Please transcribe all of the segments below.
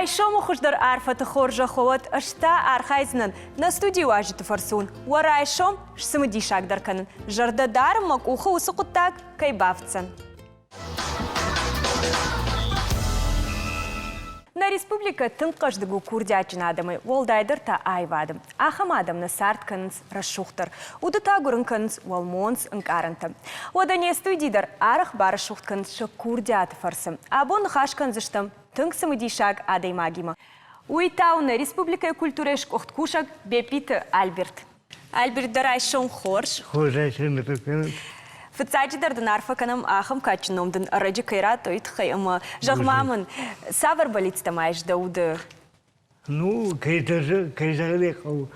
Райсомы хуыздӕр арфӕты хорзӕх уӕд, ӕз та архайдзынӕн нӕ студийы уазджыты фӕрцы уын уӕ райсом сцымыдисагдӕр кӕнын. Зӕрдӕ дарын мӕ къухы уыцы хъуыддаг кӕй бафтдзӕн. Нӕ республикӕ тынг хъӕздыг у курдиатджын адӕмӕй, уӕлдайдӕр та аивады. Ахӕм адӕм нӕ цард кӕнынц рӕсугъддӕр, уды та гуырын кӕнынц уӕлмонц ӕнкъарӕнтӕ. Уӕдӕ не студи дӕр арӕх барӕсугъд кӕнынц сӕ курдиаты фӕрцы. Абон ныхас кӕндзыстӕм тынг цымыдисаг адӕймагимӕ. Уый та у нӕ республикӕйы культурӕйы сгуыхт кусӕг Беппиты Альберт. Альберт, дӕ райсом хорз. Хорз райсом кӕнут. Фыццаджыдӕр дын арфӕ кӕнӕм, ахӕм кадджын ном дын ӕрӕджы кӕй радтой, уый тыххӕй ӕмӕ зӕгъ-ма мын, цавӕр бӕллицтӕ ма ис дӕ уды? Ну, кӕй зӕгъын ӕй хъӕуы,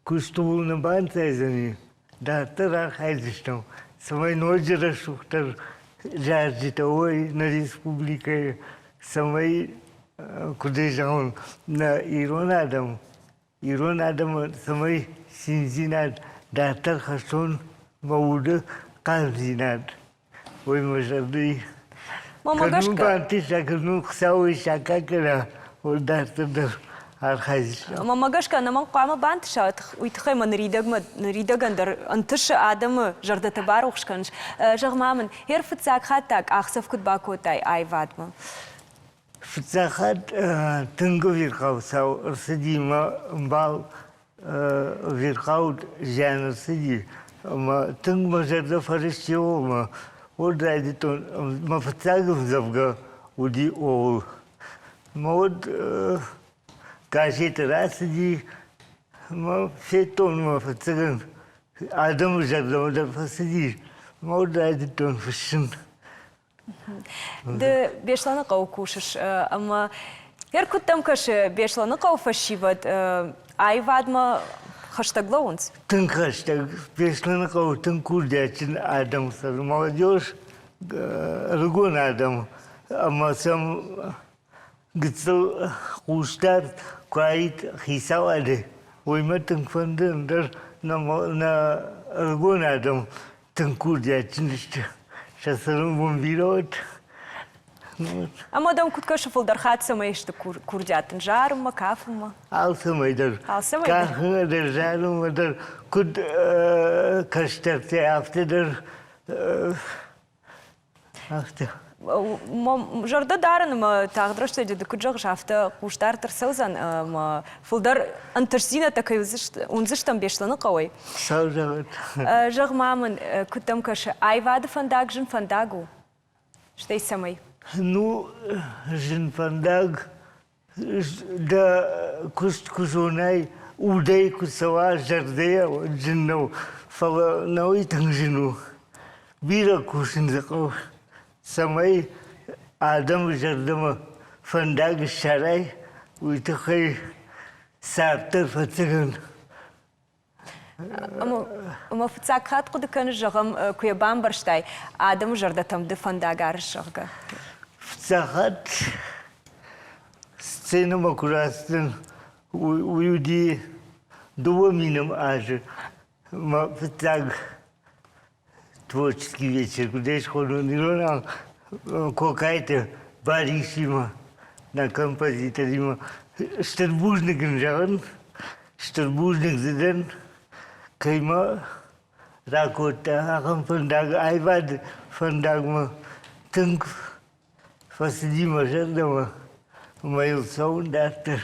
куыст ууыл нӕ банцайдзӕни. Дарддӕр архайдзыстӕм, цӕмӕй ноджы рӕсугъддӕр зарджытӕ уой нӕ республикӕйы, цӕмӕй, куыд ӕй зӕгъон, нӕ ирон адӕм Ирон адӕмы цӕмӕй циндзинад дарддӕр хӕссон мӕ уды хъармдзинад, уый мӕ зӕрды и. Мӕнмӕ Кӕд мын гӕсгӕ бантыса, кӕд мын Хуыцауы саккаг кӕна, уӕд дарддӕр дӕр архайдзыстӕм. Мӕнмӕ гӕсгӕ ӕнӕмӕнг хъуамӕ бантыса, уый тыххӕй мӕ ныридӕгмӕ ныридӕгӕн дӕр ӕнтысы адӕмы зӕрдӕтӕ барухс кӕныс. Зӕгъ-ма мын, гъер фыццаг хатт та къахдзӕф куыд бакодтай аивадмӕ? Фыццаг хатт тынг ӕвирхъау цау ӕрцыди мӕ ӕмбал ӕвирхъау зиан ӕрцыди ӕмӕ тынг мӕ зӕрдӕ фӕрысти ӕмӕ уӕд райдыдтон мӕ фыццаг ӕмдзӕвгӕ уыди ууыл. Мӕ уӕд газеты рацыди мӕ федтон мӕ фыццагӕн адӕмы зӕрдӕмӕ дӕр фӕцыди мӕ уӕд райдыдтон фыссын. Ды Беслӕныхъӕуы кусыс ӕмӕ гъер куыд дӕм кӕсы, Беслӕныхъӕуы фӕсивӕд аивадмӕ хӕстӕг лӕууынц? Тынг хӕстӕг. Беслӕныхъӕуы тынг курдиатджын адӕм цӕры. Молодежь, ӕрыгон адӕм ӕмӕ сӕм гыццыл хъусдард куы аид хицауады, уый мӕ тынг фӕнды, ӕндӕр нӕ ӕрыгон адӕм тынг курдиатджын сты. Сӕ цӕрӕнбон бирӕ уӕд. Ӕмӕ дӕм куыд кӕсы, фылдӕр хатт цӕмӕй сты курдиат зарынмӕ, кафынмӕ? Алцӕмӕй дӕр. Алцӕмӕй дӕр. Кафынмӕ дӕр, зарынмӕ дӕр, куыд кӕстӕртӕ, афтӕ дӕр Афтӕ. Зӕрдӕ дарын ӕмӕ тагъд рӕстӕджы ды куыд зӕгъыс, афтӕ хъусдард ӕрцӕудзӕн ӕмӕ фылдӕр ӕнтыстдзинӕдтӕ кӕй уындзыстӕм Беслӕны хъӕуӕй. Сау зӕгъӕд. Зӕгъ-ма мын, куыд дӕм кӕсы, аивады фӕндаг зын фӕндаг у? Стӕй цӕмӕй? Ну, зын фӕндаг дӕ куыст куы зонай, удӕй куы цӕуа, зӕрдӕйӕ зын нӕу, фӕлӕ нӕуый тынг зын у. Бирӕ кусын дзы хъӕуы, цӕмӕй адӕмы зӕрдӕмӕ фӕндаг ссарай, уый тыххӕй цард дӕр фӕцӕрын. Ӕмӕ фыццаг хатт хъуыды кӕныс, зӕгъӕм, куы йӕ бамбӕрстай, адӕмы зӕрдӕтӕм ды фӕндаг арыс, зӕгъгӕ? Фыццаг хатт сценӕмӕ куы рацыдтӕн, уый уыди 2000 азы. Мӕ фыццаг творческий вечер, куыд схонон иронау, Кокайты Барисимӕ, нӕ композиторимӕ. Стыр бузныг ын зӕгъын, стыр бузныг дзы дӕн, кӕй мӕ ракодта ахӕм фӕндаг, аивады фӕндагмӕ тынг фӕцыди мӕ зӕрдӕмӕ, ӕмӕ йыл цӕуын дарддӕр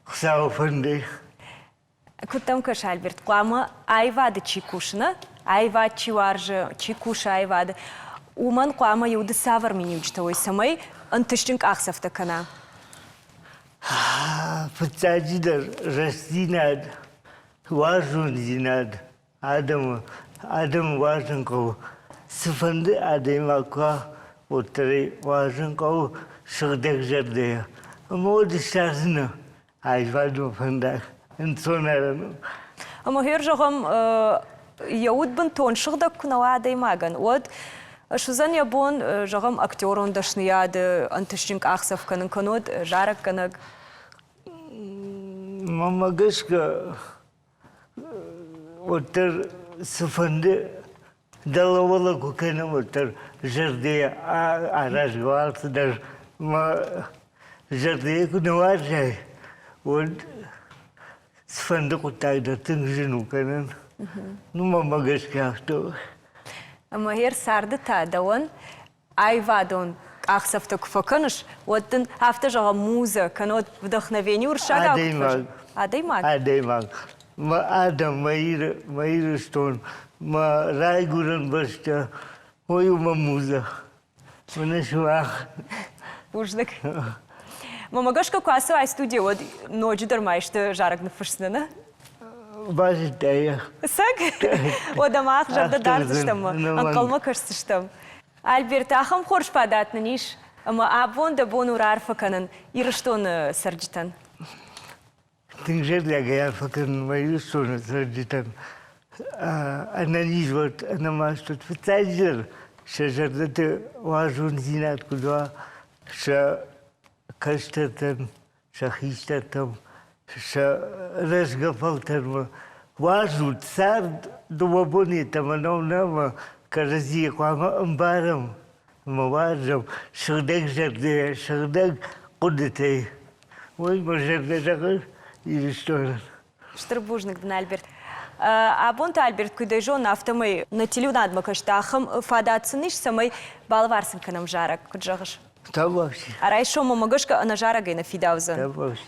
Хуыцауы фӕндӕй. Куыд дӕм кӕсы, Альберт, хъуамӕ аивады чи кусы, нӕ? Аивад чи уарзы, чи кусы аивады, уымӕн хъуамӕ иу ды цавӕр миниуджытӕ уой, цӕмӕй ӕнтыстджын къахдзӕфтӕ кӕна? Фыццаджыдӕр рӕстдзинад, уарзондзинад адӕмы, адӕмы уарзын хъӕуы. Цыфӕнды адӕймаг куы уа, уӕддӕр ӕй уарзын хъӕуы сыгъдӕг зӕрдӕйӕ. Ӕмӕ уӕд ссардзынӕ аивадон фӕндаг ӕнцонарӕн у. Ӕмӕ гъер зӕгъӕм, йӕ уд бынтон сыгъдӕг куы нӕ уа адӕймагӕн, уӕд суыдзӕн йӕ бон, зӕгъӕм, актерон дӕсныйады ӕнтыстджын къахдзӕф кӕнын, кӕннод зарӕггӕнӕг. Мӕнмӕ гӕсгӕ, уӕддӕр цыфӕнды дӕлӕ-уӕлӕ куы кӕнӕм, уӕддӕр зӕрдӕйӕ аразгӕ алцыдӕр мӕ. Зӕрдӕйы куы нӕ уарзай, уӕд цыфӕнды хъуыддаг дӕр тынг зын у кӕнын. Ну, мӕнмӕ гӕсгӕ афтӕ у. Ӕмӕ гъер царды та дӕуӕн аивадон къахдзӕфтӕ куы фӕкӕныс, уӕд дын афтӕ зӕгъӕм музӕ, кӕнӕ вдохновение уырыссагау куыд Адӕймаг. Адӕймаг? Адӕймаг. Мӕ адӕм, мӕ, Ир, мӕ Ирыстон, мӕ райгуырӕн бӕстӕ, уый у мӕ музӕ. Мӕнӕ сымах. Бузныг. Мӕнмӕ гӕсгӕ куы ацӕуай студийӕ, уӕд ноджыдӕр ма исты зарӕг ныффысдзынӕ, нӕ? Базыдтай йӕ. Цӕг? Уӕдӕ мах зӕрдӕ дардзыстӕм, ӕнхъӕлмӕ кӕсдзыстӕм. Альберт, ахӕм хорз фадат нын ис, ӕмӕ абон дӕ бон у раарфӕ кӕнын Ирыстоны цӕрджытӕн. Тынг зӕрдиагӕй арфӕ кӕнын мӕ Ирыстоны цӕрджытӕн. Ӕнӕниз уӕд, ӕнӕмаст уӕд. Фыццаджыдӕр сӕ зӕрдӕты уарзондзинад куыд уа, сӕ кӕстӕртӕн, сӕ хистӕртӕм, сӕ рӕзгӕ фӕлтӕрмӕ. Уарзут цард дыууӕ боны йеддӕмӕ нӕу нӕ ӕмӕ кӕрӕдзийы хъуамӕ ӕмбарӕм ӕмӕ уарзӕм сыгъдӕг зӕрдӕйӕ, сыгъдӕг хъуыдытӕй. Уый мӕ зӕрдӕ зӕгъы Ирыстонӕн. Стыр бузныг дын, Альберт. Абон та, Альберт, куыд ӕй зонын, афтӕмӕй нӕ телеуынадмӕ кӕсты ахӕм фадат сын ис, цӕмӕй балӕвар сын кӕнӕм зарӕг, куыд зӕгъыс? Табуафси. Райсоммӕ гӕсгӕ ӕнӕ зарӕгӕй нӕ фидаудзӕн. Табуафси.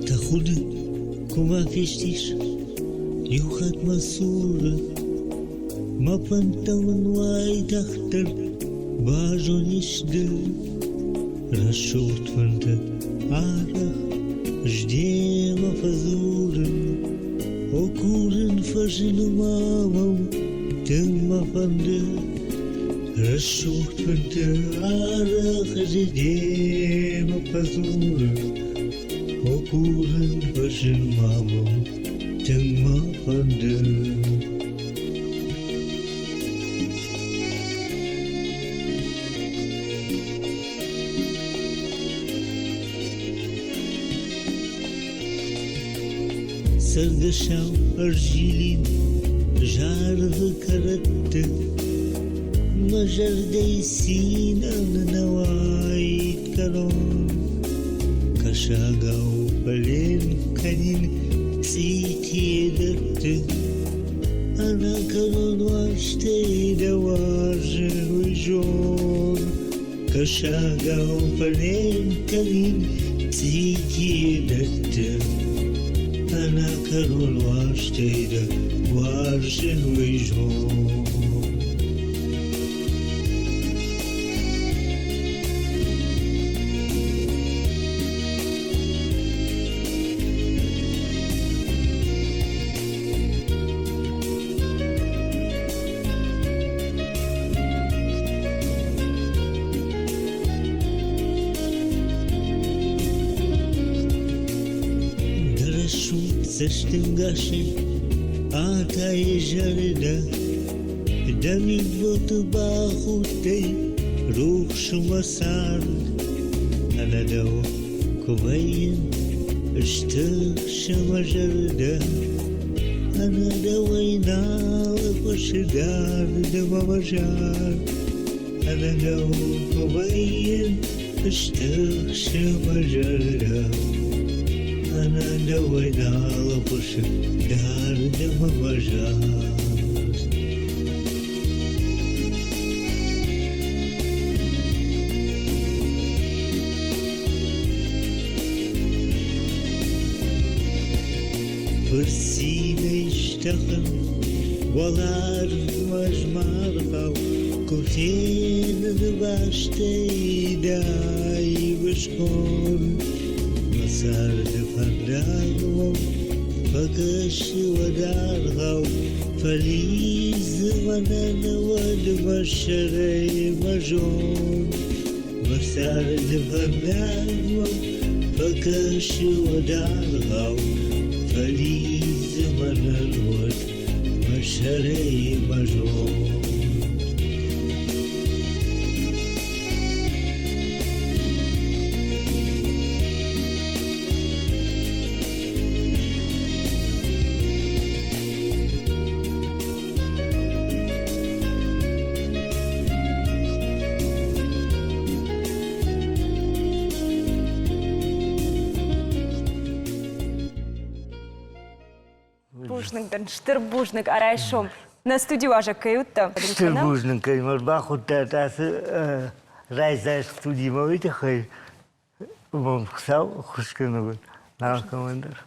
Тӕхуды, куы ма фестис иу хатт мӕ цуры, Мӕ фӕндтӕ мын уайтагъддӕр базонис ды. Рӕсугъд фӕндтӕ арӕх ыздемӕ фӕдзурын, О, курын фӕзыны ма мӕм, тынг мӕ фӕнды. Рӕсугъд фӕндтӕ арӕх ыздемӕ фӕдзурын, О, курын фӕзын ма мӕм, тынг мӕ фӕнды. Цӕргӕсау ӕрзилин заргъы кӕрӕтты, Мӕ зӕрдӕйы цинӕн нӕ уаид кӕрон. Кӕсагау фӕленк кӕнин цъитийы дӕтты, Ӕнӕкӕрон уарзтӕй дӕ уарзын, уый зон. Кӕсагау фӕленк кӕнин цъитийы дӕтты, Ӕнӕкӕрон уарзтӕй дӕ уарзын, уый зон. Дӕ рӕсугъд цӕстӕнгасӕй атайы зӕрдӕ, Дӕ мидбылты бахудтӕй рухсмӕ цард. Ӕнӕ дӕу куы вӕййын, стыхсы мӕ зӕрдӕ, Ӕнӕ дӕуӕй нал хъуысы дард мӕ зард. Ӕнӕ дӕу куы вӕййын, стыхсы мӕ зӕрдӕ, Ӕнӕ дӕуӕй нал хъуысы дард мӕ зард. Фырцинӕй стӕхын уӕларвмӕ змаргъау, Куы фенын бӕстӕй дӕ аив сконд. Мӕ царды фӕндаг мӕм фӕкӕсы уӕд аргъау, Фӕлидзы мӕнӕн уӕд мӕ сӕрӕй мӕ зонд. Мӕ царды фӕндаг мӕм фӕкӕсы уӕд аргъау, Фӕлидзы мӕнӕн уӕд мӕ сӕрӕй мӕ зонд. Бузныг дын, стыр бузныг райсом. Нӕ студийы уазӕг кӕй уыдтӕ. Стыр бузныг, кӕй мӕ ӕрбахуыдтат ацы райдзаст студимӕ, уый тыххӕй. Уымӕн Хуыцау ӕххуыс кӕны алкӕмӕн дӕр.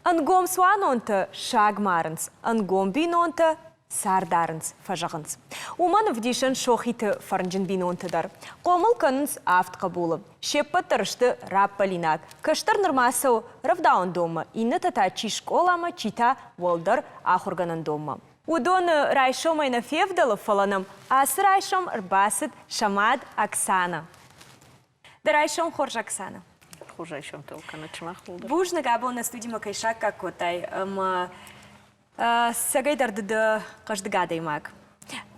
Ӕнгом цуанонтӕ саг марынц, ӕнгом бинонтӕ цард арынц, фӕзӕгъынц. Уымӕн ӕвдисӕн Сохиты фӕрнджын бинонтӕ дӕр. Хъомыл кӕнынц авд хъӕбулы. Се ппӕт дӕр сты раппӕлинаг. Кӕстӕр нырма цӕуы рӕвдауӕндонмӕ, иннӕтӕ та чи скъоламӕ, чи та уӕлдӕр ахуыргӕнӕндонмӕ. Уыдоны райсомӕй нӕ февдӕлы, фӕлӕ нӕм ацы райсом ӕрбацыд сӕ мад Оксанӕ. Дӕ райсом хорз, Оксана. Хорз райсомтӕ кӕнӕт сымах дӕр. Бузныг, абон нӕ студимӕ кӕй саккаг кодтай ӕмӕ цӕгӕйдӕр ды дӕ хъӕздыг адӕймаг.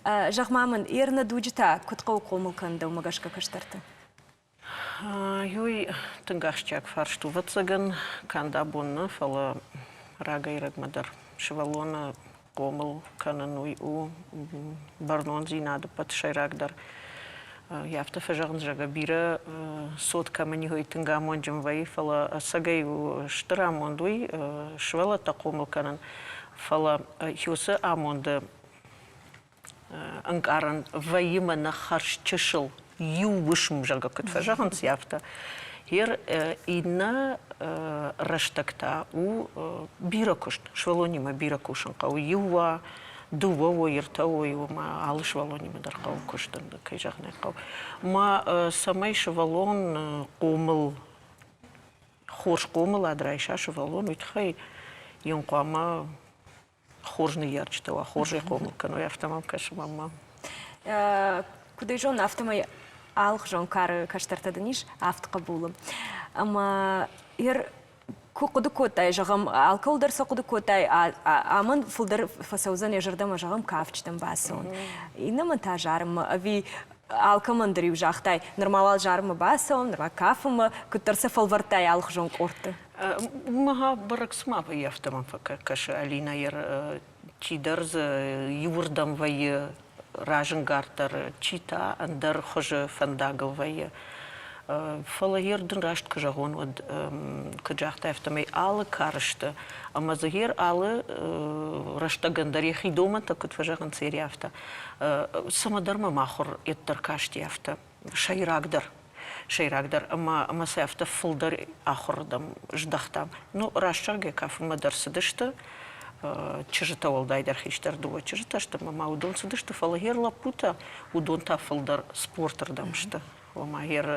Зӕгъ-ма мын, ер нӕ дуджы та куыд хъӕуы хъомыл кӕнын дӕумӕ гӕсгӕ кӕстӕрты? Уый тынг ахсджиаг фарст у, ӕвӕццӕгӕн, канд абон нӕ, фӕлӕ рагӕй-рӕгмӕ дӕр. Сывӕллоны хъомыл кӕнын уый у бӕрнондзинады ӕппӕт сӕйрагдӕр. Афтӕ фӕзӕгъынц, зӕгъгӕ, бирӕ цот кӕмӕн и, уый тынг амондджын вӕййы, фӕлӕ ӕцӕгӕй у стыр амонд уый, сывӕллӕттӕ хъомыл кӕнын. Фӕлӕ уыцы амонды ӕнкъарӕн вӕййы мӕнӕ хӕрз чысыл, иу уысм, зӕгъгӕ, куыд фӕзӕгъынц, афтӕ. Ер иннӕ рӕстӕг та у бирӕ куыст, сывӕллонимӕ бирӕ кусын хъӕуы. Иу уа, дыууӕ уой, ӕртӕ уой, уымӕ алы сывӕллонимӕ дӕр хъӕуы куыст, кӕй зӕгъын ӕй хъӕуы. Ма цӕмӕй сывӕллон хъомыл, хорз хъомылад райса сывӕллон, уый тыххӕй йын хъуамӕ хорз ныййарджытӕ уа, хорзӕй хъомыл кӕной, афтӕ мӕм кӕсы мамӕ. Куыд ӕй зонын, афтӕмӕй алыхуызон кары кӕстӕртӕ дын ис, авд хъӕбулы. Ӕмӕ ер куы хъуыды кодтай, зӕгъӕм, алкӕуыл дӕр сӕ хъуыды кодтай, амӕн фылдӕр фӕцӕудзӕн йӕ зӕрдӕмӕ, зӕгъӕм, кафджытӕм бацӕуын. Иннӕмӕн та зарынмӕ, ӕви алкӕмӕн дӕр-иу загътай, нырма уал зарынмӕ бацӕуӕм, нырма кафынмӕ, куыддӕр сӕ фӕлвӕрдтай алыхуызон къордты? Мӕ бӕрӕг цыма вӕййы, афтӕ мӕм фӕкӕсы Алинӕ чидӕр дзы иуырдӕм вӕййы разӕнгарддӕр, чи та ӕндӕр хуызы фӕндагыл вӕййы. Фӕлӕ йе рдын раст куы зӕгъон, уӕд куыд загътай, афтӕмӕй алы кары сты ӕмӕ дзы гъер алы рӕстӕгӕн дӕр йӕхи домӕнтӕ куыд фӕзӕгъынц, ери афтӕ. Цӕмӕдӕр мӕм ахуыр йеддӕр касти афтӕ. Сӕйрагдӕр сӕйрагдӕр ӕмӕ ӕмӕ сӕ афтӕ фылдӕр ахуырырдӕм здӕхтам. Ну, раст зӕгъгӕ, кафынмӕ дӕр цыдысты, чызджытӕ уӕлдайдӕр хистӕр дыууӕ чызджытӕ сты ӕмӕ ма уыдон цыдысты, фӕлӕ гъер лӕппутӕ, уыдон та фылдӕр спортырдӕм сты. Ома гъер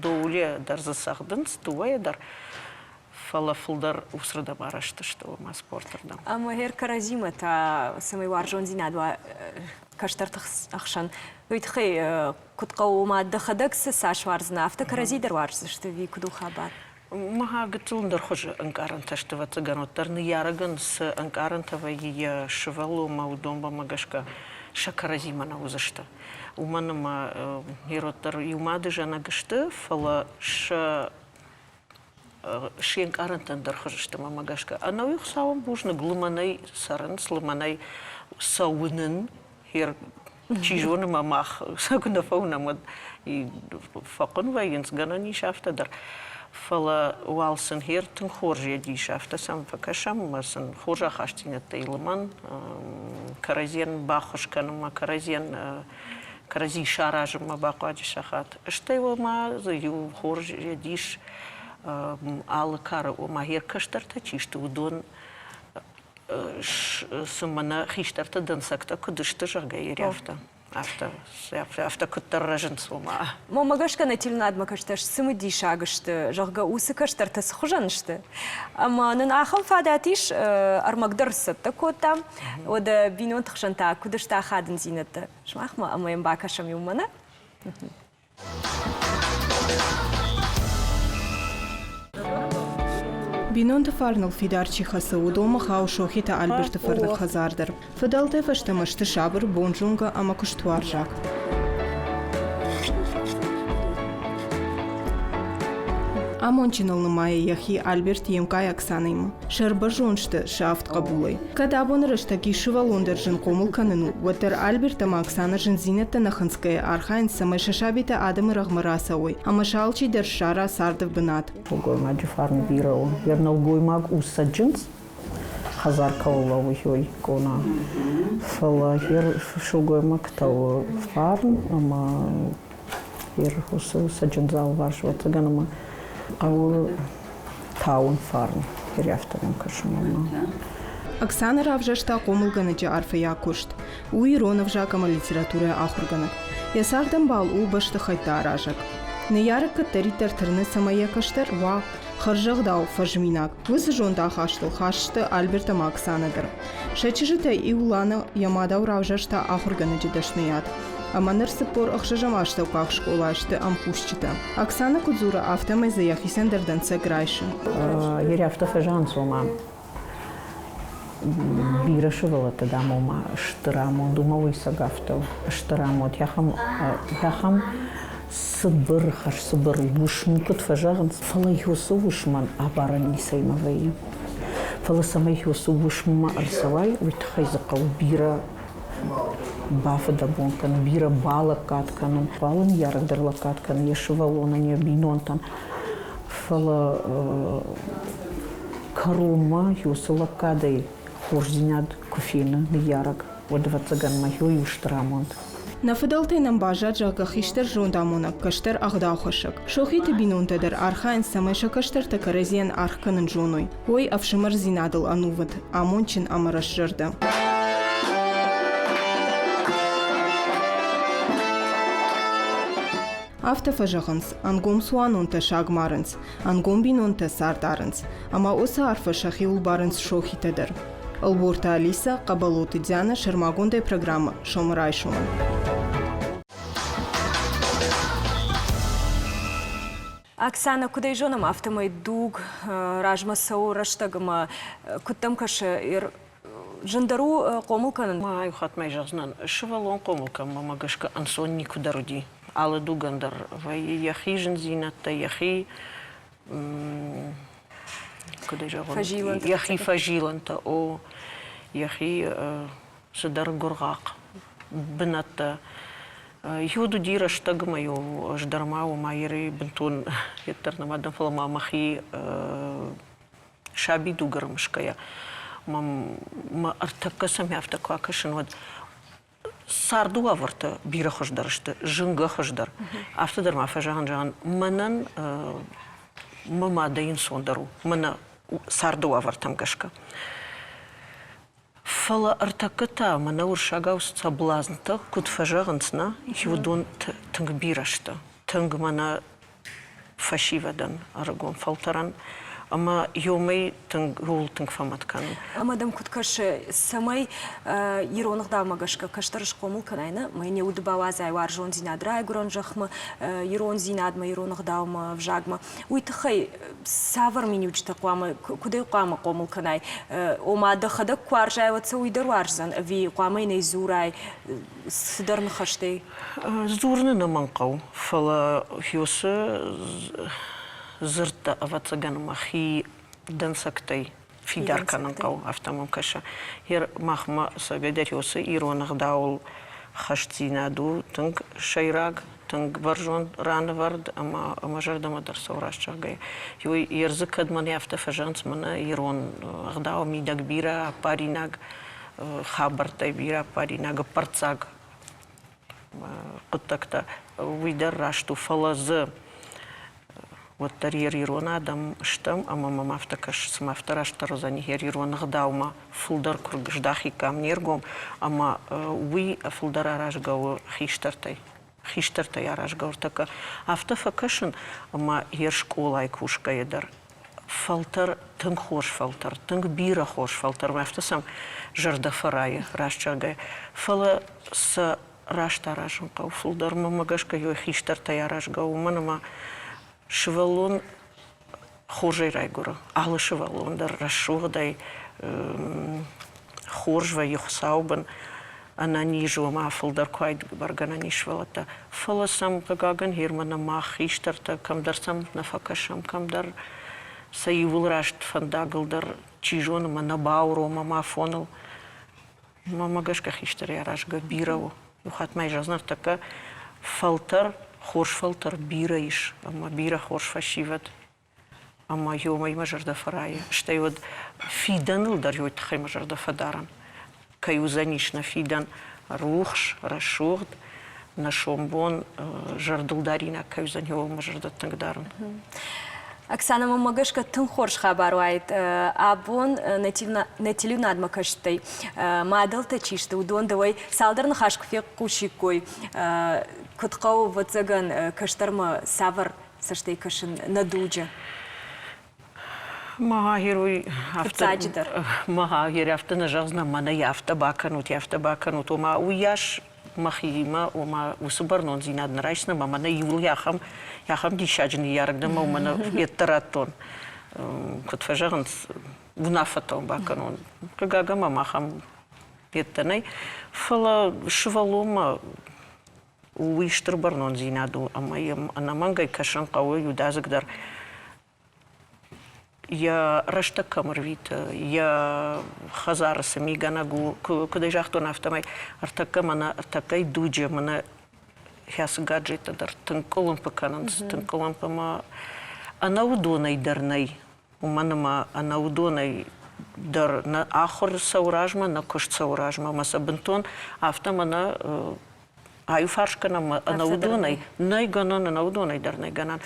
доуле дӕр дзы цӕгъдынц дыууӕйӕ дӕр, фӕлӕ фылдӕр уыцырдӕм арӕзт сты, ома спортырдӕм. Ӕмӕ гъер кӕрӕдзимӕ та цӕмӕй уарзондзинад уа кӕстӕрты ӕхсӕн, уый тыххӕй куыд хъӕуы, ома дӕхӕдӕг цы цас уарздзынӕ, афтӕ кӕрӕдзи дӕр уарздзысты ӕви куыд у хабар? Мӕ гыццыл ӕндӕр хуызы ӕнкъарӕнтӕ сты, ӕвӕццӕгӕн, уӕддӕр ныййарӕгӕн цы ӕнкъарӕнтӕ вӕййы йӕ сывӕллонмӕ, уыдонмӕ гӕсгӕ сӕ кӕрӕдзимӕ нӕ уыдзысты. Уымӕн ӕмӕ ирод дӕр иу мады зӕнӕг сты, фӕлӕ сӕ се нкъарӕнтӕ ӕндӕр хуызы сты мӕнмӕ гӕсгӕ. Ӕнӕуи Хуыцауӕн бузныг, лымӕнӕй цӕрынц, лымӕнӕй сӕ уынын. Чи зоны мӕ мах сӕ куы нӕ фӕуынӕм, уӕд фӕхъуын вӕййынц, гӕнӕн ис афтӕ дӕр. Фӕлӕ уал сын хер тынг хорз йед ис, афтӕ сӕм фӕкӕсӕм ӕмӕ сын хорз ахастдзинӕдтӕй лымӕн, кӕрӕдзийӕн баххуыс кӕнынмӕ, кӕрӕдзийӕн кӕрӕдзи саразынмӕ бахъуаджы сахат. Стӕй ома дзы иу хорз йед ис алы кары, ома йӕ кӕстӕртӕ чи сты, уыдон цы мӕнӕ хистӕртӕ дӕнцӕгтӕ куыд сты, зӕгъгӕ, афтӕ. Афтӕ, афтӕ куыддӕр рӕзынц, ома. Мӕнмӕ гӕсгӕ нӕ телеуынадмӕ кӕстӕр цымыдисаг сты, зӕгъгӕ, уыцы кӕстӕртӕ цы хуызӕн сты. Ӕмӕ нын ахӕм фадат ис, ӕрмӕг дӕр сцӕттӕ кодтам. Уӕдӕ бинонты хсӕн та куыд сты ахадындзинӕдтӕ? Сымахмӕ ӕмӕ йӕм бакӕсӕм иумӕ, нӕ? Бинонты фарныл фидар чи хӕцы, уыдонмӕ хауы Сохиты Альберты фӕрныг хӕдзар дӕр. Фыдӕлтӕй фӕстӕмӕ сты сабыр, бонзонгӕ ӕмӕ куыстуарзаг. Амондджыныл нымайы йӕхи Альберт йе мкъай Оксанӕимӕ. Сӕрбӕрзонд сты сӕ авд хъӕбулӕй. Кӕд абоны рӕстӕг ис сывӕллон дӕр зын хъомыл кӕнын у, уӕддӕр Альберт ӕмӕ Оксанӕ зындзинӕдтӕ нӕ хынцгӕйӕ архайынц, цӕмӕй сӕ сабитӕ адӕмы рӕгъмӕ рацӕуой ӕмӕ сӕ алчи дӕр ссара царды бынат. Сылгоймаджы фарн бирӕ у. Йӕ нӕлгоймаг у цӕджындз, хӕдзар кӕуыл лӕууы, уый къона. Фӕлӕ йе сылгоймӕгтӕ у фарн ӕмӕ йе уыцы цӕджындзы алыварс ӕвӕццӕгӕн ӕмӕ хъӕуы тауын фарн ирӕфтӕм кӕсын ӕмӕ. Оксана равзӕрста хъомылгӕнӕджы арфӕйаг куыст. У ирон ӕвзаг ӕмӕ литературӕйы ахуыргӕнӕг. Йӕ цардӕмбал у бӕстыхӕйттӕ аразӕг. Ныййарӕг кӕддӕриддӕр тырны, цӕмӕй йӕ кӕстӕр уа хӕрзӕгъдау, фӕзминаг. Уыцы зондахастыл хаст сты Альберт ӕмӕ Оксанӕ дӕр. Сӕ чызджытӕй иу Лана йӕ мадау равзӕрста ахуыргӕнӕджы дӕсныйад. Ӕмӕ ныр 46-ӕм астӕуккаг скъолайы сты ӕмкусджытӕ. Оксанӕ куыд дзуры, афтӕмӕй дзы йӕхицӕн дӕр дӕнцӕг райсы. Ерӕфтӕ фӕзӕгъынц, ома бирӕ сывӕллӕттӕ, дам, ома стыр амонд, уымӕ уый цӕг афтӕ у, стыр амонд. Ахӕм цыбыр, хӕрзцыбыр уысм куыд фӕзӕгъынц, фӕлӕ уыцы уысмӕн абарӕн ницӕимӕ вӕййы. Фӕлӕ цӕмӕй уыцы уысммӕ ӕрцӕуай, уый тыххӕй дзы хъӕуы бирӕ бафыдӕбон кӕнын, бирӕ балӕггад кӕнын. Алы ныййарӕг дӕр лӕггад кӕны йӕ сывӕллонӕн, йӕ бинонтӕн. Фӕлӕ кӕронмӕ уыцы лӕггадӕй хорздзинад куы фены ныййарӕг, уӕд, ӕвӕццӕгӕн, мӕхи у стыр амонд. Нӕ фыдӕлтӕй нӕм баззад, зӕгъгӕ, хистӕр зондамонӕг, кӕстӕр ӕгъдаухӕссӕг. Сохиты бинонтӕ дӕр архайынц, цӕмӕй сӕ кӕстӕртӕ кӕрӕдзийӕн аргъ кӕнын зоной, уой ӕфсымӕрдзинадыл ӕнувыд, амондджын ӕмӕ рӕстзӕрдӕ. Афтӕ фӕзӕгъынц, ӕнгом цуанонтӕ саг марынц, ӕнгом бинонтӕ цард арынц, ӕмӕ уыцы арфӕ сӕхиуыл барынц сохитӕ дӕр. Ӕлборты Алисӕ, Хъӕбӕлоты Дианӕ сӕрмагондӕй программӕ «Сомрайсом-ӕн». Оксана, куыд ӕй зонӕм, афтӕмӕй дуг размӕ цӕуы рӕстӕг ӕмӕ куыд дӕм кӕсы, зындӕр у хъомыл кӕнын? Ма иу хатт ма зӕгъдзынӕн, сывӕллон хъомыл кӕнынмӕ гӕсгӕ ӕнцон никуы дӕр уыди. Алы дугӕн дӕр вӕййы йӕхи зындзинӕдтӕ, йӕхи куыд ӕй зӕгъон, йӕхи фӕзилӕнтӕ, о, йӕхи цыдӕр гуыргъахъ бынӕттӕ. Иуд уыди рӕстӕгмӕ-иу ӕз дӕр ма уымӕ еры бынтон йеддӕр нӕма дӕн, фӕлӕ ма мӕхи сабидуг ӕрымысгӕйӕ мӕм мӕ ӕртӕккӕ цӕмӕй афтӕ куы акӕсын, уӕд царды уавӕртӕ бирӕ хуыздӕр сты, зынгӕ хуыздӕр. Афтӕ дӕр ма фӕзӕгъын, зӕгъын, мӕнӕн мӕ мадӕй ӕнцондӕр у, мӕнӕ царды уавӕртӕм гӕсгӕ. Фӕлӕ ӕртӕккӕ та мӕнӕ уырыссагау соблазнтӕ куыд фӕзӕгъынц, нӕ, уыдон тынг бирӕ сты. Тынг мӕнӕ фӕсивӕдӕн, ӕрыгон фӕлтӕрӕн ӕмӕ иумӕ тынг ууыл тынг фӕмӕт кӕнын. Ӕмӕ дӕм куыд кӕсы, цӕмӕй ирон ӕгъдаумӕ гӕсгӕ кӕстӕр схъомыл кӕнай, нӕ, мӕ не уды бауадзай уарзондзинад райгуырӕн зӕхмӕ, ирондзинадмӕ, ирон ӕгъдаумӕ, ӕвзагмӕ, уый тыххӕй цавӕр миниуджытӕ хъуамӕ, куыдӕй хъуамӕ хъомыл кӕнай? Ома дӕхӕдӕг куы уарзай, уӕд сӕ уый дӕр уарздзӕн, ӕви хъуамӕ йын ӕй дзурай цыдӕр ныхӕстӕй? Дзурын ӕнӕмӕнг хъӕуы, фӕлӕ уыцы дзырдтӕ, ӕвӕццӕгӕн, мӕхи дӕнцӕгтӕй фидар кӕнын хъӕуы, афтӕ мӕм кӕсы. Махмӕ цӕгӕйдӕр уыцы ирон ӕгъдауыл хӕстдзинад у тынг сӕйраг, тынг бӕрзонд ранӕвӕрд ӕмӕ мӕ зӕрдӕмӕ дӕр цӕуы раст зӕгъгӕйӕ. Уый ердзы кӕд мӕнӕ афтӕ фӕзӕгъынц, мӕнӕ ирон ӕгъдауы мидӕг бирӕ аппаринаг хабӕрттӕй бирӕ аппаринаг ӕппӕрццаг хъуыддӕгтӕ, уый дӕр раст у, фӕлӕ дзы уӕддӕр йе ирон адӕм стӕм ӕмӕ мӕм афтӕ кӕсы, цыма афтӕ растдӕр уыдзӕни йе ирон ӕгъдаумӕ фылдӕр куы здахиккам не ргом ӕмӕ уый фылдӕр аразгӕ у хистӕртӕй. Хистӕртӕй аразгӕ у ӕртӕккӕ. Афтӕ фӕкӕсын, ӕмӕ йе скъолайы кусгӕйӕ дӕр фӕлтӕр тынг хорз фӕлтӕр, тынг бирӕ хорз фӕлтӕр, афтӕ сӕм зӕрдӕ фӕрайы, раст зӕгъгӕйӕ. Фӕлӕ сӕ раст аразын хъӕуы фылдӕр. Мӕнмӕ гӕсгӕ йой хистӕртӕй аразгӕ у, уымӕн ӕмӕ сывӕллон хорзӕй райгуыры. Алы сывӕллон дӕр рӕсугъдӕй хорз вӕййы Хуыцауы бын. Ӕнӕниз уӕм фылдӕр куы уаид бӕргӕ ӕнӕниз сывӕллӕттӕ. Фӕлӕ сӕм, хъыгагӕн, Германы мах хистӕртӕ кӕмдӕр сӕм нӕ фӕкӕсӕм, кӕмдӕр сӕ иууыл раст фӕндагыл дӕр, чи зоны, мӕ нӕ бауромӕм афоныл. Мӕнмӕ гӕсгӕ хистӕрӕй аразгӕ бирӕ у. Иу хатт ма зӕгъдзынӕн, ныртӕккӕ фӕлтӕр, хорз фӕлтӕр бирӕ ис ӕмӕ бирӕ хорз фӕсивӕд. Ӕмӕ уымӕй мӕ зӕрдӕ фӕрайы. Стӕй уӕд фидӕныл дӕр уый тыххӕй мӕ зӕрдӕ фӕдарӕн. Кӕй уыдзӕнис нӕ фидӕн рухс, рӕсугъд, нӕ сомбон зӕрдылдаринаг кӕй уыдзӕн, ууыл мӕ зӕрдӕ тынг дарын. Оксана, мӕнмӕ гӕсгӕ тынг хорз хабар уаид. Абон нӕ телеуынадмӕ кӕсджытӕй мадӕлтӕ чи сты, уыдон дӕуӕй цалдӕр ныхас куы фехъусиккой, куыд хъӕуы, ӕвӕццӕгӕн, кӕстӕрмӕ цавӕр цӕстӕй кӕсын нӕ дуджы? Мӕгъагир уый Фыццаджыдӕр. Мӕгъагир афтӕ нӕ зӕгъдзынӕн, мӕнӕ йӕ афтӕ бакӕнут, афтӕ бакӕнут. Ома уыйас мӕхиимӕ, ома уыцы бӕрнондзинад нӕ райсдзынӕн ӕмӕ мӕнӕ иууыл ахӕм, ахӕм диссаджы ныййарӕг дӕн ӕмӕ уымӕн йеддӕ радтон. Куыд фӕзӕгъынц, уынаффӕтӕ бакӕнон. Хъыгагӕн мӕм ахӕм йеддӕ нӕй. Фӕлӕ сывӕллонмӕ уый стыр бӕрнондзинад у ӕмӕ йӕм ӕнӕмӕнгӕй кӕсын хъӕуы иудадзыгдӕр йӕ рӕстӕг кӕм ӕрвиты, йӕ хӕдзары цы мигӕнӕг у, куыд ӕй загътон, афтӕмӕй ӕртӕккӕ мӕнӕ ӕртӕккӕйы дуджы мӕнӕ хӕцы гаджеттӕ дӕр тынг къуылымпы кӕнынц, тынг къуылымпы ӕмӕ ӕнӕ уыдонӕй дӕр нӕй. Уымӕн ӕмӕ ӕнӕ уыдонӕй дӕр нӕ ахуыр цӕуы размӕ, нӕ куыст цӕуы размӕ ӕмӕ сӕ бынтон афтӕ мӕнӕ аиуфарс кӕнӕм ӕнӕ уыдонӕй нӕй гӕнӕн, ӕнӕ уыдонӕй дӕр нӕй гӕнӕн.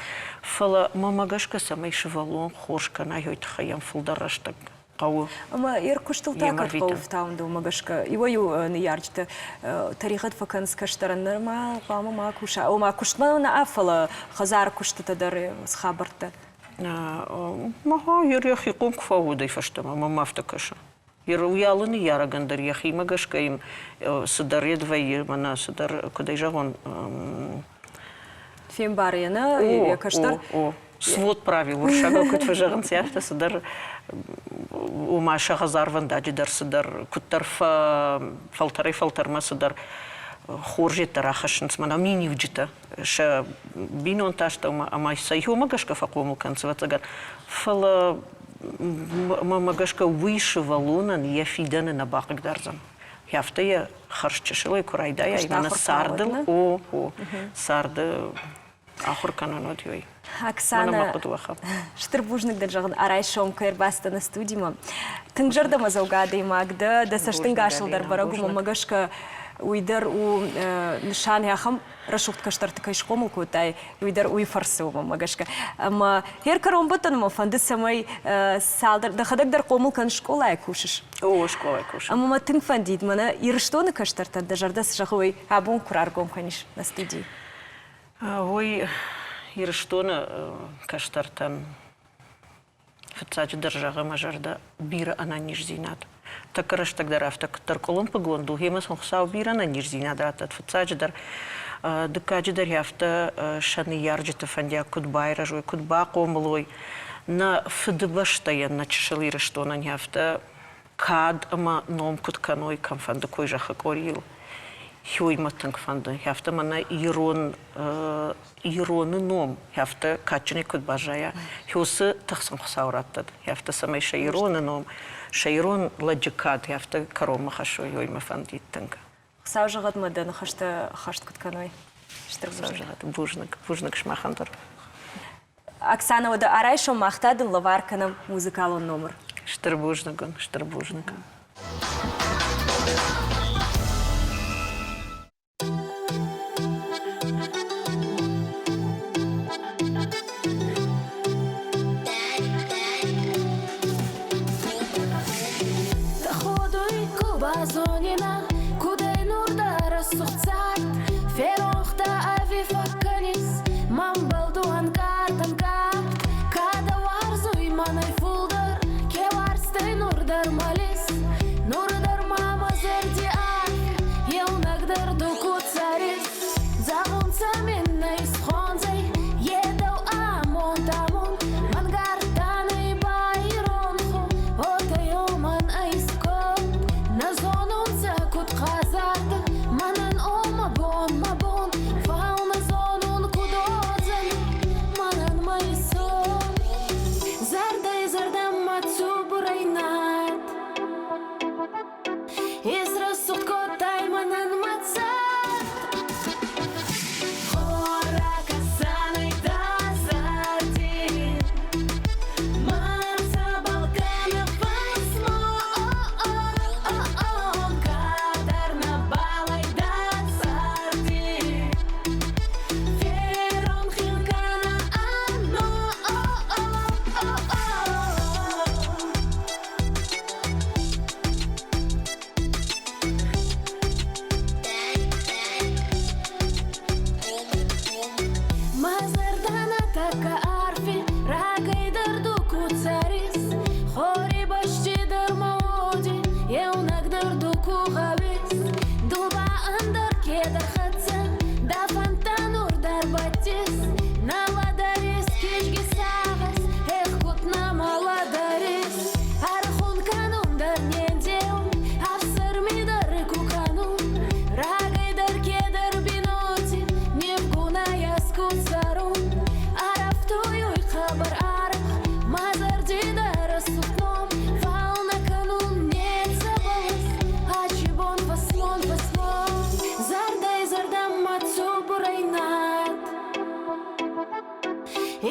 Фӕлӕ мӕмӕ гӕсгӕ, цӕмӕй сывӕллон хорз кӕна, уый тыххӕй йӕм фылдӕр рӕстӕг хъӕуы. Ӕмӕ йе ркуыстыл та кӕд хъӕуы фтауын дӕумӕ гӕсгӕ? Иуӕй-иу ныййарджытӕ тӕригъӕд фӕкӕнынц кӕстӕрӕн, нырма хъуамӕ ма куса. Ома куыстмӕ нӕ, фӕлӕ хӕдзары куыстытӕ дӕр цы хабӕрттӕ. Мӕгъа, йер йӕхи хъом куы фӕуыдӕй фӕстӕмӕ, мӕм афтӕ кӕсы. Йер уый алы ныййарӕгӕн дӕр йӕхимӕ гӕсгӕ йын цыдӕр йед вӕййы, мӕнӕ цыдӕр, куыд ӕй зӕгъон... Фембары йӕ, нӕ, йӕ кӕстӕр? О, свод правил уырыссагау куыд фӕзӕгъынц, афтӕ цыдӕр, ома сӕ хӕдзарвӕндаджы дӕр цыдӕр, куыддӕр фӕлтӕрӕй-фӕлтӕрмӕ цыдӕр хорз йеддӕр ахӕссынц мӕнӕ миниуджытӕ. Сӕ бинонтӕ астӕумӕ ӕмӕ сӕ иумӕ гӕсгӕ фӕхъомыл кӕнынц, ӕвӕццӕгӕн. Фӕлӕ мӕмӕ гӕсгӕ уый сывӕллонӕн йӕ фидӕны нӕ бахъыгдардзӕн. Афтӕ йӕ хӕрз чысылӕй куы райдайа, мӕнӕ цардыл, о, о, царды ахуыр кӕнын уӕд уый. Оксана, стыр бузныг дын зӕгъын, райсом кӕй ӕрбацыдтӕ нӕ студимӕ. Тынг зӕрдӕмӕдзӕугӕ адӕймаг дӕ, дӕ цӕстӕнгасыл дӕр бӕрӕг у, мӕнмӕ гӕсгӕ уый дӕр у нысан ахӕм рӕсугъд кӕстӕрты кӕй схъомыл кодтай, уый дӕр уый фӕрцы у, мӕнмӕ гӕсгӕ. Ӕмӕ хер кӕронбӕттӕны мӕ фӕнды, цӕмӕй цалдӕр дӕхӕдӕг дӕр хъомыл кӕн скъолайы кусыс. О, скъолайы кусын. Ӕмӕ мӕ тынг фӕндид, мӕнӕ Ирыстоны кӕстӕртӕн дӕ зӕрдӕ цы зӕгъы, уый абон куы раргом кӕнис нӕ студийы. Уый Ирыстоны кӕстӕртӕн Фыццаджыдӕр зӕгъы мӕ зӕрдӕ бирӕ ӕнӕниздзинад. Тӕккӕ рӕстӕг дӕр афтӕ куыддӕр къуылымпыгонд у, гъемӕ сын Хуыцау бирӕ ӕнӕниздзинад раттӕд фыццаджыдӕр. Дыккаджыдӕр афтӕ сӕ ныййарджыты фӕндиаг куыд байрӕзой, куыд бахъомыл уой. Нӕ Фыдыбӕстӕйӕн, нӕ чысыл Ирыстонӕн афтӕ кад ӕмӕ ном куыд кӕной кӕмфӕнды кой зӕххы къорийыл, уый мӕ тынг фӕнды. Афтӕ мӕнӕ ирон ироны ном афтӕ кадджынӕй куыд баззайа, уыцы тых сын Хуыцау раттӕд, афтӕ цӕмӕй сӕ ироны ном, сӕ ирон лӕджы кад афтӕ кӕронмӕ хӕссой, уый мӕ фӕндид тынг. Хуыцау зӕгъӕд мӕ дӕ ныхӕстӕ хӕст куыд кӕной. Стыр бузныг. Зӕгъӕд, бузныг, бузныг сымахӕн дӕр. Оксана, уӕдӕ арайсом мах та дын лӕвар кӕнӕм музыкалон номыр. Стыр бузныг уын, стыр бузныг. Тӕходуй ку базонинӕ, кудӕй нур дӕ рӕсугъд цард, Феронх дӕ ӕви фӕккӕнис, мӕнбӕл ду ӕнкъард, ӕнкъард. Ка дӕ уарзуй мӕнӕй фулдӕр, ке уарзтӕй нур дӕр мӕлис, Нур дӕр ма мӕ зӕрди арф еунӕг дӕр ду ку цӕрис. Зӕгъунцӕ мин нӕ исхондзӕй, е дӕу амонд, амонд, Мӕнгардтӕнӕй ба иронх, уотӕ мӕн ӕй исконд. Нӕ зонунцӕ ку Ӕцӕгдӕр ду ку гъӕуис, ду ба ӕндӕр кедӕр хӕццӕ, дӕ фӕндтӕ нур дӕр бӕттис. Нӕ лӕдӕрис кизги сагъӕс, эх, куд нӕма лӕдӕрис. Ӕрхун кӕнун дӕр не ндеун, ӕфсӕрми дӕр ку кӕнун. Рагӕй дӕр кедӕр бийнонти нивгунӕй ӕз ку цӕрун. Ӕрӕфтуйуй хъӕбӕр арӕх мӕ зӕрди дӕр рӕсугъд ном, фал нӕ кӕнун нецӕбӕл ӕз ачи бон фӕсмон, фӕсмон. Зӕрдӕй зӕрдӕмӕ цубурӕй над.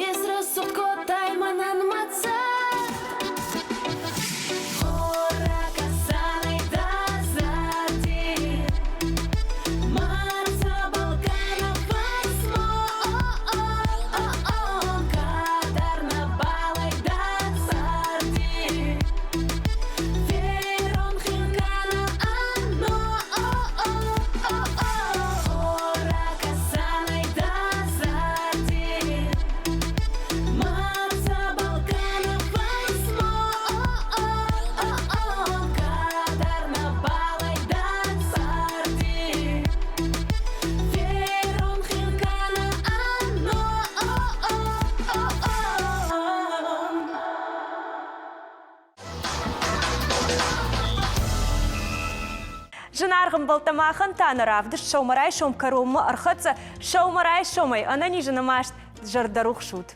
Исрӕсугъд кодтай мӕнӕн мӕ цард. Хорракӕсӕнӕй дӕ зӕрди Марцӕбӕл кӕнӕ фӕсмон, кадӕр нӕбал ӕй дӕ царди. Феронх ин кӕнӕ ӕнон, хорракӕсӕнӕй дӕ зӕрди Марцӕбӕл кӕнӕ фӕсмон, кадӕр нӕбал ӕй дӕ царди. Феронх ин кӕнӕ ӕнон. Зынаргъ ӕмбӕлттӕ, махӕн та нӕ равдыст сӕумӕрайсом кӕронмӕ ӕрхӕццӕ. Сӕумӕрайсомӕй ӕнӕнизы нымӕст зӕрдӕрухс ут!